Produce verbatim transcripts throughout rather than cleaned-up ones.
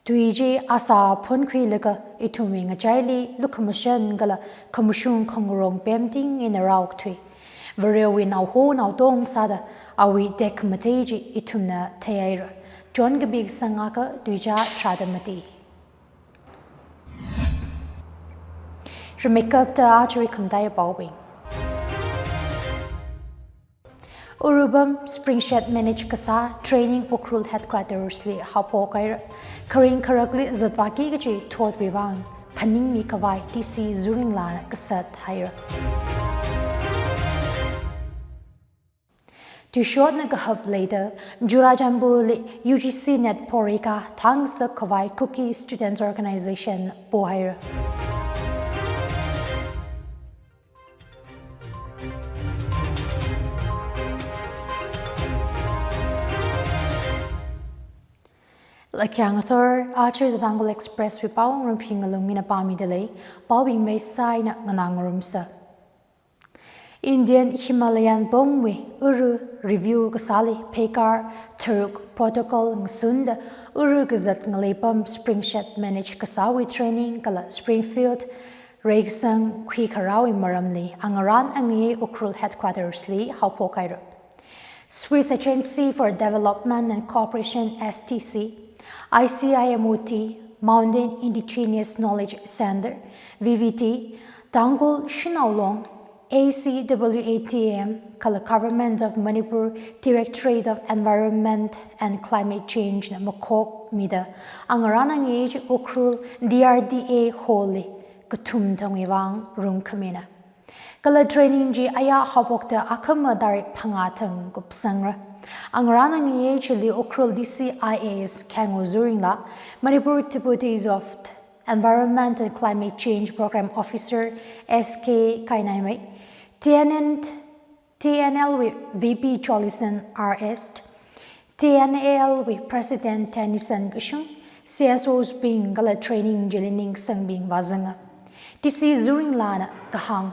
Tui chi asā phonkhuilaga ithumwui ngachaili lukhamashan kala khamashung khangarong pemting eina rāokthui. Varewui naoho naotong sāda awui tekhamatei chi ithumna theihaira. Chon kapi kasang akha tuicha tharāda mati. Rimeikapta ajawui khamataiya paobing. Urupam Spring Shed manage kasā training Ukhrul Headquarters li haophokhaira. Kharing kharakli zatvāki kachi thotwui vang phaningmi khavai D C Zungrunglana kasat haira. Tuishotna kahap leida Churachandpurli U G C NET porikha thangsak khavai Kuki Students Organization pohaira. Lakhang athor, aja The Tangkhul Express wui pao ngarumphi ngalung eina pāmida lei, paobing mei sāina nganā ngarumsa. Indian Himalayan pamwui uru review kasāli pheikar tharuk protocol ngasunda uru kazat ngalei pam Spring Shed manage kasāwui training kala Springfield reikasang khuikharāwui maramli angarān angayei Ukhrul Headquarters li haophokhaira. Swiss Agency for Development and Cooperation, S T C, I C I M O T, Mountain Indigenous Knowledge Center, V V T, Tangkhul Shanao Long, A C W A T M, kala Government of Manipur Directorate of Environment and Climate Change na makhokmida angarān angayei chi Ukhrul D R D A Hall li kathum thangwui vang rungkhamina. Kala training chi aya haophokta akhama tarik phangā thang kupsangra. Angarān angayei chili Ukhrul D C I A S Khengu Zungrungla, Manipur Deputy Zof Environment and Climate Change Program Officer S K Kainaimei, T N N, T N L wui V P Jolison R S, T N A L wui President Tennyson Kashung, C S Os bing kala training chili ningsangbing vāzanga. D C Zungrunglana kahāng,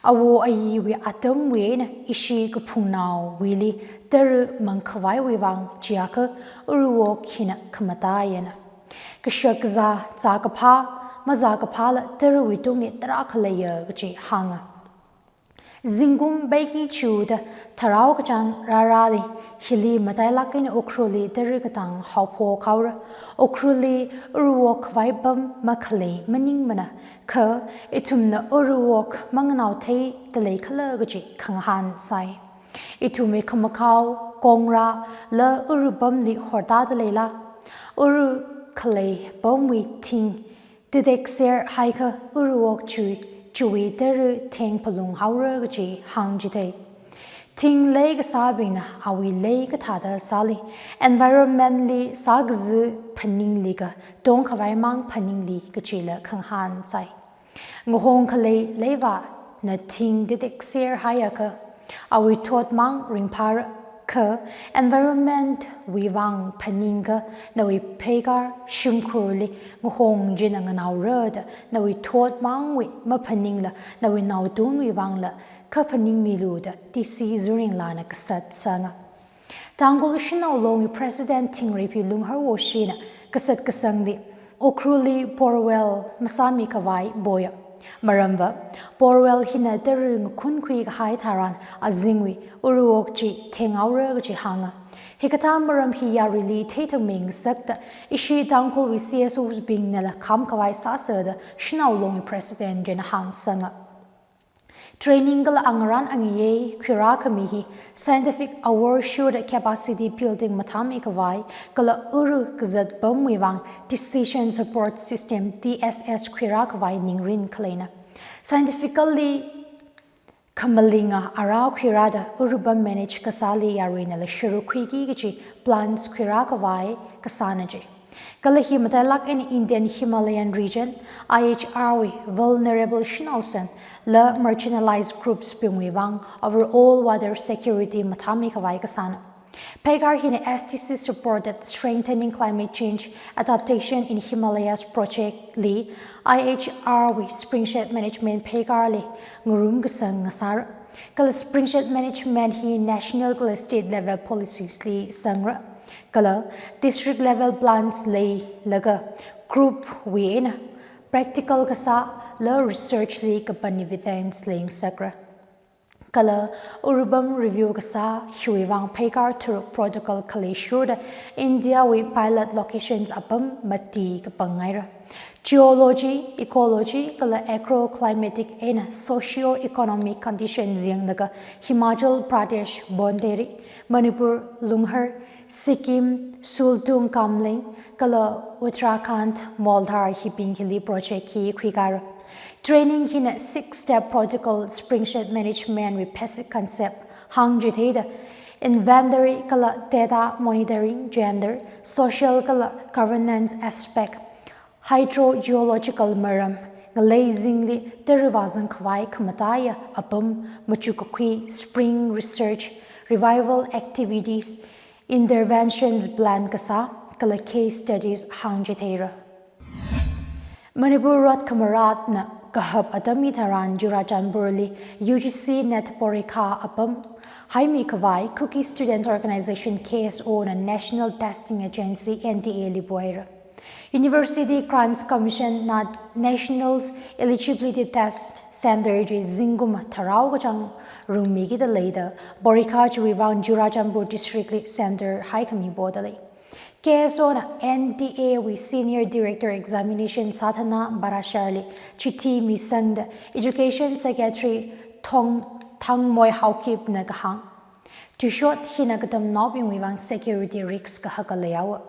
awo ayiwui atamwui eina ishi kaphungnaowuili tara mangkhavaiwui vang chiakha uruwok hina khamataiyana. Kashak kazā, zākaphā, mazākaphāla tarawui tungli tarākha leiya kachi hānga. Zingkum peiki chiuda tharao kachāng rārali hili matailāk eina Ukhrulli tara katang haophokhaora. Ukhrulli uruwok khavai pam makhalei maningmana, kha ithumna uruwok manganao theida leikhala kachi khangahān sai. Ithumwui khamakhao, kongrāla uru pamli hortāda leila? Uru khalei pamwui thing titekser haiakha uruwok chi, chiwui tara theng phalung haora kachi hāngchithei. Thing leikasābingna awui leikathāda sāli, environment li sākaza phaningli katong khavai mang phaningli kachila khangahān sai. Ngahong khalei leivāna thing titekser haiakha awui thot mang ringphāra, kha environment wui vang phaningakha nawui pheikar shimkhurli ngahong china nganaora da nawui thot mangwui maphaningla nawui naotunwui vangla kaphaningmilu da D C Zungrunglana kasat sanga. Tangkhul Shanao Longwui President Thingreiphi Lungharwoshina kasat kasangli Ukhrulli borewell masāmi khavai poya. Maramva, borewell hina tara ngakhunkhui kahai tharan azingwui uruwok chi thenghaora kachi hānga. Hikathā maram hi yaruili theithangmi ngasakta ishi Tangkhulwui C S Os bingnala kham khavai sāsa da Shanao Longwui President china hāngsanga. Training kala angarān angayei khuirākhami hi scientific awor shurda capacity building mathāmi khavai kala uru kazat pamwui vang decision support system, D S S, khuirā khavai ningrin khaleina. Scientifically khamalinga arā khuirāda uru pam manage kasāli yaruinala sharuk khuiki kachi plans khuirā khavai kasāna chi. Kala hi matailāk eina Indian Himalayan region, I H R wui vulnerable shanaosanla marginalized groups bingwui vang overall water security mathāmi khavai kasāna. Pheikar hina S T C supported Strengthening Climate Change Adaptation in Himalayas project li I H R wui Spring Shed Management pheikarli ngarum kasang ngasāra. Kala Spring Shed Management hi national kala state level policies li sangra. Kala district level plans leilaga group wui eina practical kasāla research li kapan evidence leingasakra. Kala urban review kasā hiwui vang pheikar tharuk protocol khalei shurda India wui pilot locations apam mati kapangngaira. Geology, ecology, kala agroclimatic eina socio-economic conditions yanglaga Himachal Pradesh, Bonderi, Manipur, Lunghar, Sikkim, Sultung Kamleng, kala Uttarakhand, Moldhar hibing hili project hi khuikara. Training hina six step protocol springshed management wui basic concept hāngchitheida inventory kala data monitoring, gender, social kala governance aspect, hydrogeological maram, ngaleizingli tariva zangkhavai khamataiya apam, machukakhui spring research, revival activities, interventions plan kasā, kala case studies hāngchitheira. Manipur rot khamaratna kahap atam hitharan Churachandpurli U G C NET porikha apam haimikhavai Kuki Students Organization, K S O na National Testing Agency, N T A li poira. University Grants Commission na National Eligibility Test Center chi zingkum tharao kachāng rungmikida leida, porikha chiwui vang Churachandpur District li center haikhamipodalei. K S O na N T A wui Senior Director Examination Sadhana Parashar li chithi misangda Education Secretary Thong, Thangmoi Haokipna kahāng, tuishot hina katamnaobingwui vang security risk kahaka leihaowa.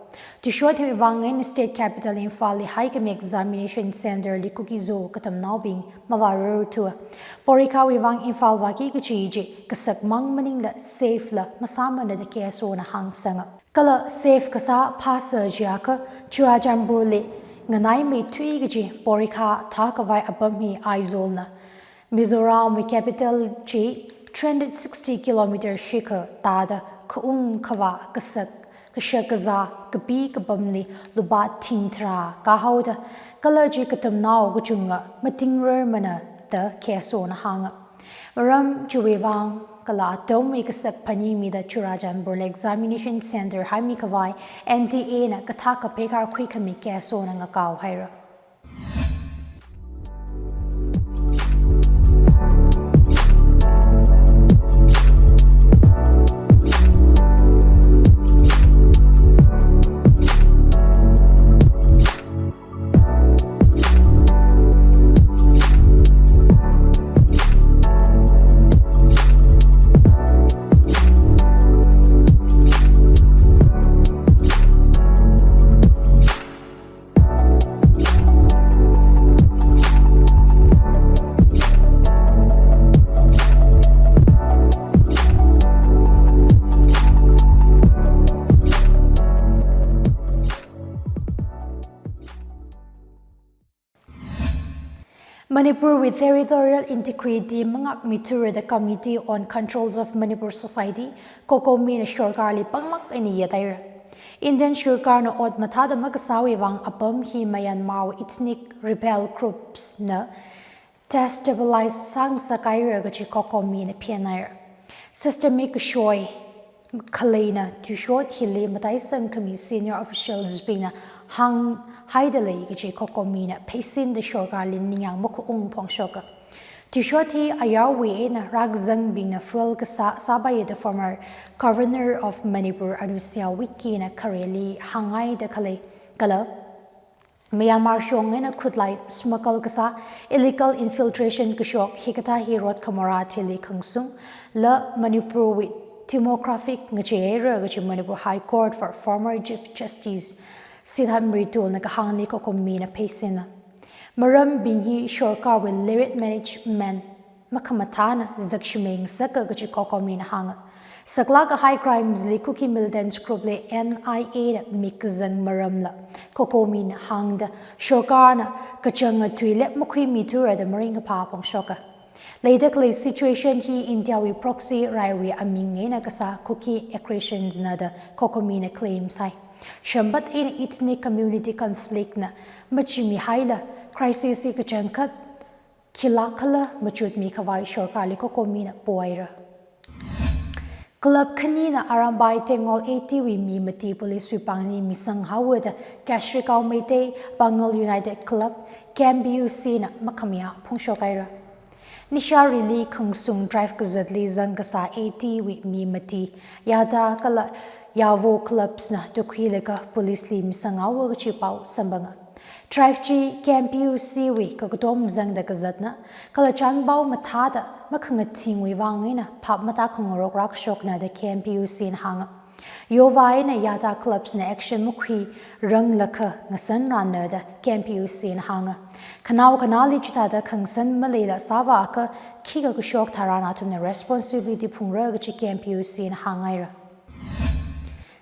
Tuishot hiwui vang eina State Capital Imphal li haikhami examination center li Kuki-Zo katamnaobing mavārarthuwa. Porikhawui vang Imphal vāki kachi chi kasakmang maningla safe la masāmana da K S O na hāngsanga. Kala safe kasā phāsa jiakha Churachandpurli nganaimeithui kachi porikha thākhavai apam hi Aizawl na Mizoram wui capital chi three hundred sixty kilometer shikha tāda khaung khavā kasak kashak kazā kapi kapamli lupā thing tharā kāhaoda, kala chi katamnao kachunga matingrarmana da K S O na hānga. Maram chiwui vang kala atomwui kasak phaningmida Churachandpurli examination center haimikhavai N T A na kathā kapheikar khuikhami K S O na ngakaohaira. Manipurwui territorial integrity mangakmithura da Committee on Controls of Manipur Society, COCOMI na sorkarli panglāk eina yathaira. Indian sorkarna ot mathāda makasāwui vang apam hi Myanmar ethnic rebel groups na destabilize sāngasakhaira kachi COCOMI na phenhaira. Systemic kashoi khaleina tuishot hili mataisang khami senior officials bingna hānghaidalei kachi COCOMI na pheisinda sorkarli ningyāng makhaung phongshoka. Tuishot hi ayarwui eina rakzangbingna fuel kasā sāpaiya da former Governor of Manipur Anusuiya Uikey na khareli hānghaida khalei. Kala Myanmar shong eina khutlai smuggle kasā, illegal infiltration kashok hikathā hi rot khamara thili khangsung, la Manipurwui demographic ngacheira kachi Manipur High Court for former Chief Justice Sidhat Mridul na kahāngli COCOMI na pheisina. Marambing hi sorkarwui lerit management makhamathāna zakshimeng sāka kachi COCOMI na hānga. Saklāk kahai crimes li Kuki militant group li N I A na mik kazang maramla COCOMI na hāngda sorkarna kachanga tui lep makhuimithura da maringkaphā phongshoka. Leida khalei situation hi Indiawui proxy raiwui aming eina kasā Kuki aggressions na da COCOMI na claim sai. Shambat eina ethnic community conflict na machimihaila crisis hi kachangkhat khilāk khala machutmikhavai sorkarli COCOMI na pohaira. Club khanina Arambai Tengnoul eighty wui mi mati police wui pāngli misang haowa da Kasri Kao Meitei Pangal United Club, K M P U C na makhamayā phongshok haira. Nisha rili khangsung drive kazatli zang kasā eighty wui mi mati, Yada kala Yavo clubs na tukhuilaga police li misang haowa kachi pao samphanga. Drive chi K M P U C wui kakatom zangda kazatna, kala chānpao mathāda makhangathingwui vang eina phap matākhangarok rākashokna da K M P U C na hānga. Yova eina Yada clubs na action makhuiranglakha ngasanrana da K M P U C na hānga. Khanao khanāli chithāda khangasan maleila sāvāakha khikha kashok tharan athumna responsibility phungra kachi K M P U C na hānghaira.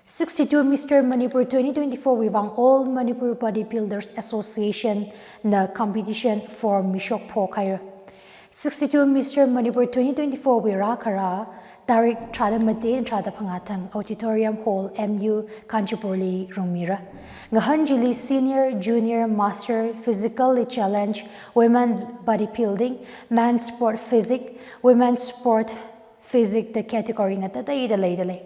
Sixty-two Mister Manipur twenty twenty-four wui vang All Manipur Bodybuilders Association na competition form mishok phok haira. Sixty-two Mister Manipur twenty twenty-four wui rākhara tarik tharāda mati eina tharāda phangā thang Auditorium Hall, M U, Kanchanpur li rungmira. Ngahān chili senior, junior, master, physically challenged, women's bodybuilding, men's sport physique, women's sport physique da category ngatateida leidalei.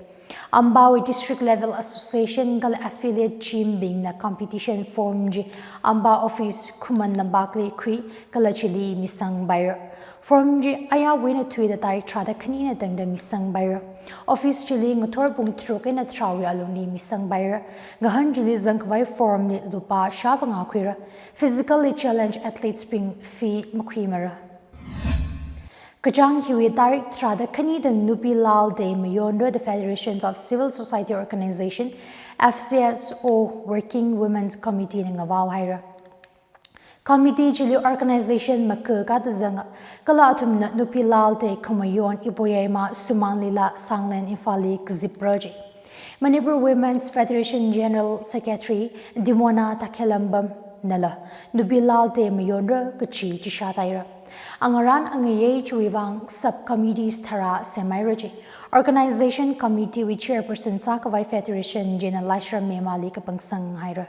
Ampao wui district level association kala affiliate gym bingna competition form chi Ampao office Khuman Lampakli khui kala chili misang paira. Form chi ayarwui eina thuida tarik tharāda khanina tangda misang paira. Office chili ngathor pung tharuk eina tharāwui alungli misang paira. Ngahān chili zangkhavai form li lupā shāphangā khuira. Physically challenged athletes bing fee makhuimara. Kachāng hiwui tarik tharāda khani tang Nupi Lal Day mayonra da Federations of Civil Society Organization, F C S O, Working Women's Committee na ngavao haira. Committee chili organization makakada zanga, kala athumna Nupi Lal Day khamayon Iboyaima Sumanlila Sanglen Imphalli kazipra ji. Manipur Women's Federation General Secretary Dimona Takhelambam nala Nupi Lal Day mayonra kachi chishat haira. Angarān angayei chiwui vang sub committees tharā semhaira ji. Organization committee wui chairperson sākhavai federation china Laishram Memali kapangsang haira.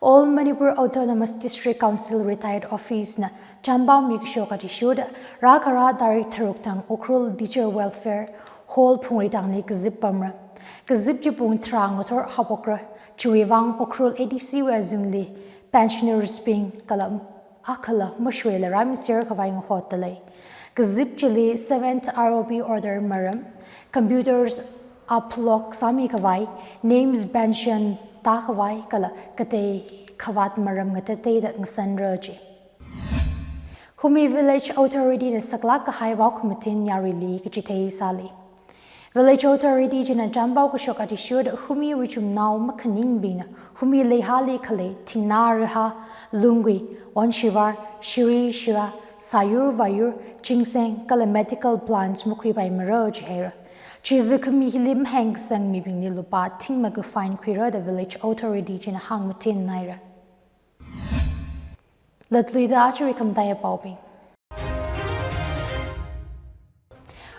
All Manipur Autonomous District Council Retired Office na chānpao mikashok athishurda rākhara tarik tharuk thang Ukhrul Teacher Welfare Hall Phungreitangli kazip pamra. Kazip chi pung tharā ngathor haophokra. Chiwui vang Ukhrul A D C wui azingli pensioners bing kala akhala mashuila rāmiser khavai ngahotdalei. Kazip chili seventh R O P order maram, computers upload sāmi khavai, names mention tā khavai kala katei khavāt maram ngatateida ngasanra ji. Humi Village Authority na saklāk kahai vaokhamatin yarili kachithei sāli. Village Authority china chānpao kashok athishurda Humi richumnao makhaningbingna Humi leihāli khalei Thingna Riha, Lunggui, Wonshivar, Shiri Shira, Sayur Vayur, Ginseng kala medical plants makhuipaimara jihaira. Chiza khami hili maheng kasang mibingli lupā thing maga fine khuira da Village Authority china hāngmatin haira. Latluida aja khamathā paobing.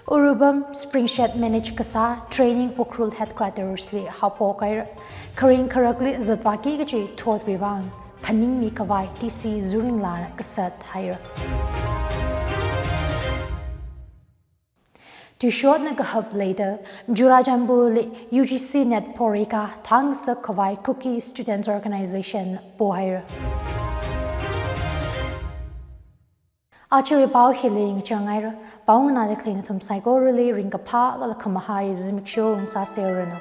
Urubam Spring Shed manage kasā training Ukhrul headquarters li haophok haira. Kharing kharakli zatvāki kachi thotwui vang phaningmi khavai D C Zu Ringlana kasat haira. Tuishotna kahap leida Churachandpurli U G C NET porikha thang sak khavai Kuki Students Organization pohaira. Ajawui pao hili ngachang haira. Pao nganāda khalei nathum saikorali ringkaphā kala khamahai zimiksho ngasāserranu.